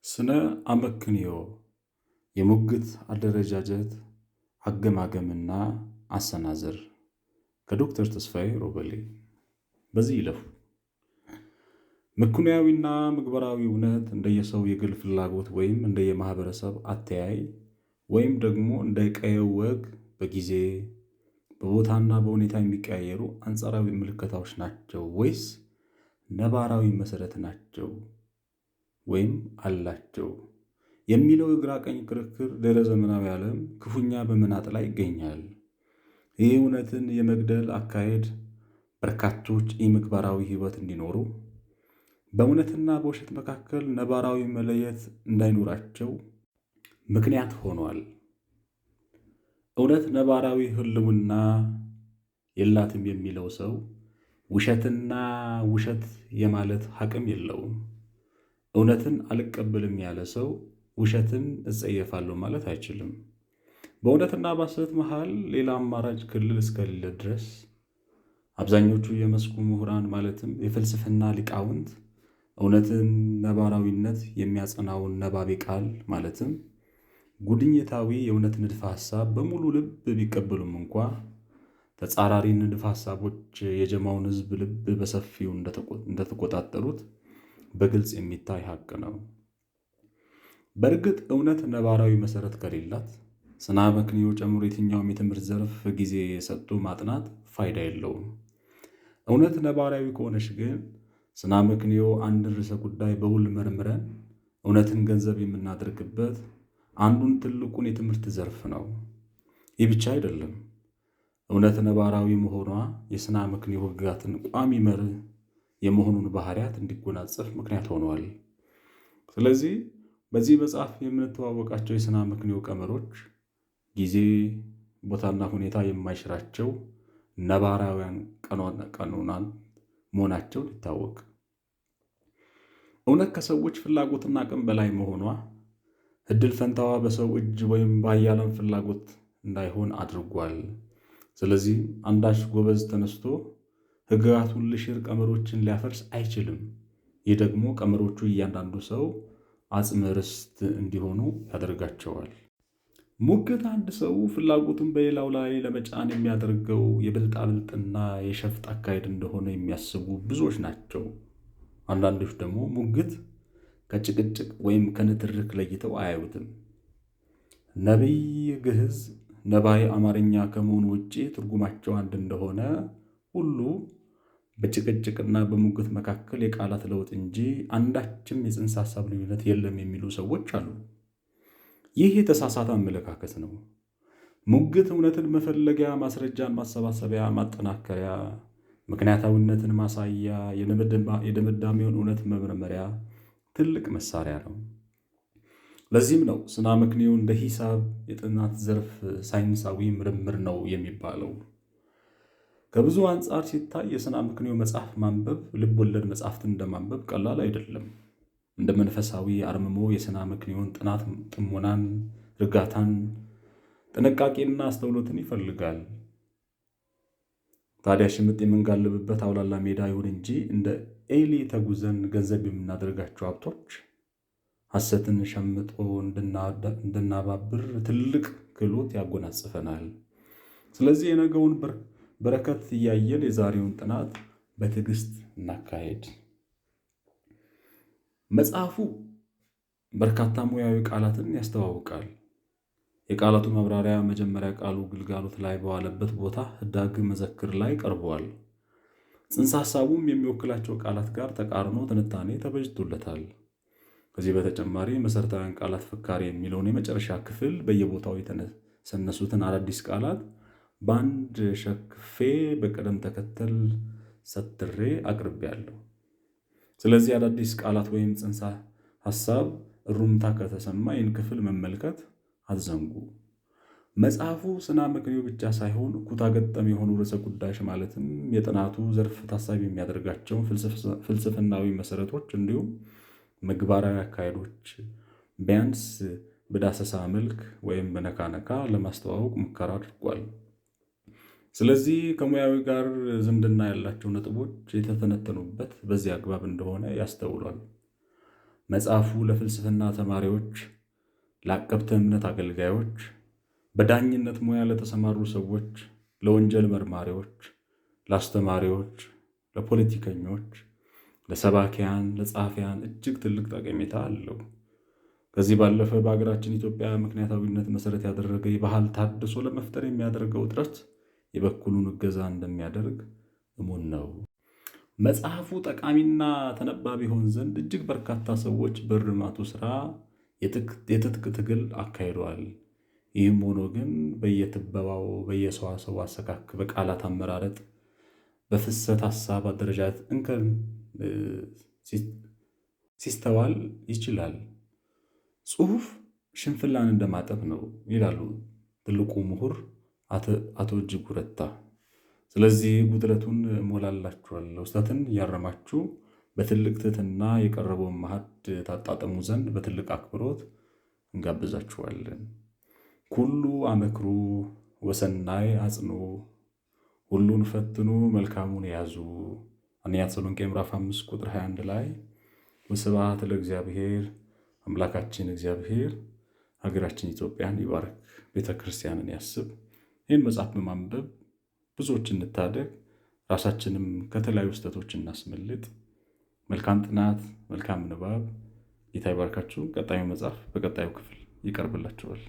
ስነ አመክንዮ የሙግት አደረጃጀት አገማገምና አሰናዘር ከዶክተር ተስፋዬ ሮበሌ። በዚህ ይለፉ። ምክንያዊና ምግባራዊ እውነት እንደየሰው የግል ፍላጎት ወይም እንደየማህበረሰብ አተያይ ወይም ደግሞ እንደ ቀየው ወግ በጊዜ፣ በቦታና በሁኔታ የሚቀያየሩ አንጻራዊ ምልከታዎች ናቸው ወይስ ነባራዊ መሰረት ናቸው ወይም አላቸው የሚለው የግራ ቀኝ ክርክር ድህረ ዘመናዊ ዓለም ክፉኛ በመናጥ ላይ ይገኛል። ይህ እውነትን የመግደል አካሄድ በርካቶች ኢምግባራዊ ሕይወት እንዲኖሩ፣ በእውነትና በውሸት መካከል ነባራዊ መለየት እንዳይኖራቸው ምክንያት ሆኗል። እውነት ነባራዊ ሕልውና የላትም የሚለው ሰው ውሸትና ውሸት የማለት አቅም የለውም። እውነትን አልቀበልም ያለ ሰው ውሸትን እጸየፋለሁ ማለት አይችልም። በእውነትና በሐሰት መሃል ሌላ አማራጭ ክልል እስከሌለ ድረስ አብዛኞቹ የመስኩ ምሁራን ማለትም የፍልስፍና ሊቃውንት እውነትን ነባራዊነት የሚያጸናውን ነባቤ ቃል ማለትም ጉድኝታዊ የእውነት ንድፈ ሐሳብ በሙሉ ልብ ቢቀበሉም እንኳ ተጻራሪ ንድፈ ሐሳቦች የጀማውን ሕዝብ ልብ በሰፊው እንደተቆጣጠሩት በግልጽ የሚታይ ሀቅ ነው። በእርግጥ እውነት ነባራዊ መሰረት ከሌላት ስነ አመክንዮ ጨምሮ የትኛውም የትምህርት ዘርፍ ጊዜ የሰጡ ማጥናት ፋይዳ የለውም። እውነት ነባራዊ ከሆነች ግን ስነ አመክንዮ አንድን ርዕሰ ጉዳይ በውል መርምረን እውነትን ገንዘብ የምናደርግበት አንዱን ትልቁን የትምህርት ዘርፍ ነው። ይህ ብቻ አይደለም። እውነት ነባራዊ መሆኗ የስነ አመክንዮ ሕግጋትን ቋሚ መርህ የመሆኑን ባህሪያት እንዲጎናጸፍ ምክንያት ሆኗል። ስለዚህ በዚህ መጽሐፍ የምንተዋወቃቸው የስነ አመክንዮ ቀመሮች ጊዜ፣ ቦታና ሁኔታ የማይሽራቸው ነባራውያን ቀኖናን መሆናቸው ሊታወቅ፣ እውነት ከሰዎች ፍላጎትና አቅም በላይ መሆኗ እድል ፈንታዋ በሰው እጅ ወይም በኃያላን ፍላጎት እንዳይሆን አድርጓል። ስለዚህ አንዳች ጎበዝ ተነስቶ ሕግጋቱን ልሽር ቀመሮችን ሊያፈርስ አይችልም። ይህ ደግሞ ቀመሮቹ እያንዳንዱ ሰው አጽመ ርስት እንዲሆኑ ያደርጋቸዋል። ሙግት አንድ ሰው ፍላጎቱን በሌላው ላይ ለመጫን የሚያደርገው የብልጣብልጥና የሸፍጥ አካሄድ እንደሆነ የሚያስቡ ብዙዎች ናቸው። አንዳንዶች ደግሞ ሙግት ከጭቅጭቅ ወይም ከንትርክ ለይተው አያዩትም። ነቢይ ግዕዝ ነባይ አማርኛ ከመሆኑ ውጭ ትርጉማቸው አንድ እንደሆነ ሁሉ በጭቅጭቅና በሙግት መካከል የቃላት ለውጥ እንጂ አንዳችም የጽንሰ ሐሳብ ልዩነት የለም የሚሉ ሰዎች አሉ። ይህ የተሳሳተ አመለካከት ነው። ሙግት እውነትን መፈለጊያ፣ ማስረጃን ማሰባሰቢያ፣ ማጠናከሪያ፣ ምክንያታዊነትን ማሳያ፣ የድምዳሜውን እውነት መመርመሪያ ትልቅ መሳሪያ ነው። ለዚህም ነው ስነ አመክንዮ እንደ ሂሳብ የጥናት ዘርፍ ሳይንሳዊ ምርምር ነው የሚባለው። ከብዙ አንጻር ሲታይ የስነ አመክንዮ መጽሐፍ ማንበብ ልብ ወለድ መጽሐፍትን እንደማንበብ ቀላል አይደለም። እንደ መንፈሳዊ አርምሞ የስነ አመክንዮን ጥናት ጥሞናን፣ እርጋታን፣ ጥንቃቄና አስተውሎትን ይፈልጋል። ታዲያ ሽምጥ የምንጋልብበት አውላላ ሜዳ ይሁን እንጂ እንደ ኤሊ ተጉዘን ገንዘብ የምናደርጋቸው ሀብቶች ሐሰትን ሸምጦ እንድናባብር ትልቅ ክህሎት ያጎናጽፈናል። ስለዚህ የነገውን በረከት እያየን የዛሬውን ጥናት በትዕግስት እናካሄድ። መጽሐፉ በርካታ ሙያዊ ቃላትን ያስተዋውቃል። የቃላቱ ማብራሪያ መጀመሪያ ቃሉ ግልጋሎት ላይ በዋለበት ቦታ ህዳግ መዘክር ላይ ቀርቧል። ጽንሰ ሐሳቡም የሚወክላቸው ቃላት ጋር ተቃርኖ ትንታኔ ተበጅቶለታል። ከዚህ በተጨማሪ መሰረታዊያን ቃላት ፍካሬ የሚለውን የመጨረሻ ክፍል በየቦታው የተነሰነሱትን አዳዲስ ቃላት በአንድ ሸክፌ በቅደም ተከተል ሰትሬ አቅርቤያለሁ። ስለዚህ አዳዲስ ቃላት ወይም ጽንሰ ሐሳብ እሩምታ ከተሰማ ይህን ክፍል መመልከት አትዘንጉ። መጽሐፉ ስነ አመክንዮ ብቻ ሳይሆን ኩታ ገጠም የሆኑ ርዕሰ ጉዳዮች ማለትም የጥናቱ ዘርፍ ታሳቢ የሚያደርጋቸውን ፍልስፍናዊ መሰረቶች እንዲሁም ምግባራዊ አካሄዶች ቢያንስ በዳሰሳ መልክ ወይም በነካነካ ለማስተዋወቅ ሙከራ አድርጓል። ስለዚህ ከሙያዊ ጋር ዝምድና ያላቸው ነጥቦች የተተነተኑበት በዚህ አግባብ እንደሆነ ያስተውሏል። መጽሐፉ ለፍልስፍና ተማሪዎች፣ ለአቀብተ እምነት አገልጋዮች፣ በዳኝነት ሙያ ለተሰማሩ ሰዎች፣ ለወንጀል መርማሪዎች፣ ለአስተማሪዎች፣ ለፖለቲከኞች፣ ለሰባኪያን፣ ለጸሐፊያን እጅግ ትልቅ ጠቀሜታ አለው። ከዚህ ባለፈ በሀገራችን ኢትዮጵያ ምክንያታዊነት መሰረት ያደረገ የባህል ታድሶ ለመፍጠር የሚያደርገው ጥረት የበኩሉን እገዛ እንደሚያደርግ እሙን ነው። መጽሐፉ ጠቃሚና ተነባቢ ይሆን ዘንድ እጅግ በርካታ ሰዎች በእርማቱ ስራ የትጥቅ ትግል አካሂደዋል። ይህም ሆኖ ግን በየትበባው፣ በየሰዋሰው አሰካክ፣ በቃላት አመራረጥ፣ በፍሰት ሀሳብ አደረጃጀት እንከን ሲስተዋል ይችላል። ጽሑፍ ሽንፍላን እንደማጠብ ነው ይላሉ ትልቁ ምሁር አቶ እጅጉ ረታ። ስለዚህ ጉድለቱን እሞላላችኋለሁ፣ ስህተትን እያረማችሁ በትልቅ ትሕትና የቀረበውን ማዕድ ታጣጥሙ ዘንድ በትልቅ አክብሮት እንጋብዛችኋለን። ኩሉ አመክሩ ወሰናይ አጽኑ፣ ሁሉን ፈትኑ መልካሙን ያዙ። አንደኛ ተሰሎንቄ ምዕራፍ 5 ቁጥር 21 ላይ። ወስብሐት ለእግዚአብሔር። አምላካችን እግዚአብሔር ሀገራችን ኢትዮጵያን ይባርክ፣ ቤተክርስቲያንን ያስብ። ይህን መጽሐፍ በማንበብ ብዙዎች እንታደግ፣ ራሳችንም ከተለያዩ ስህተቶች እናስመልጥ። መልካም ጥናት፣ መልካም ንባብ። ጌታ ይባርካችሁ። ቀጣዩ መጽሐፍ በቀጣዩ ክፍል ይቀርብላችኋል።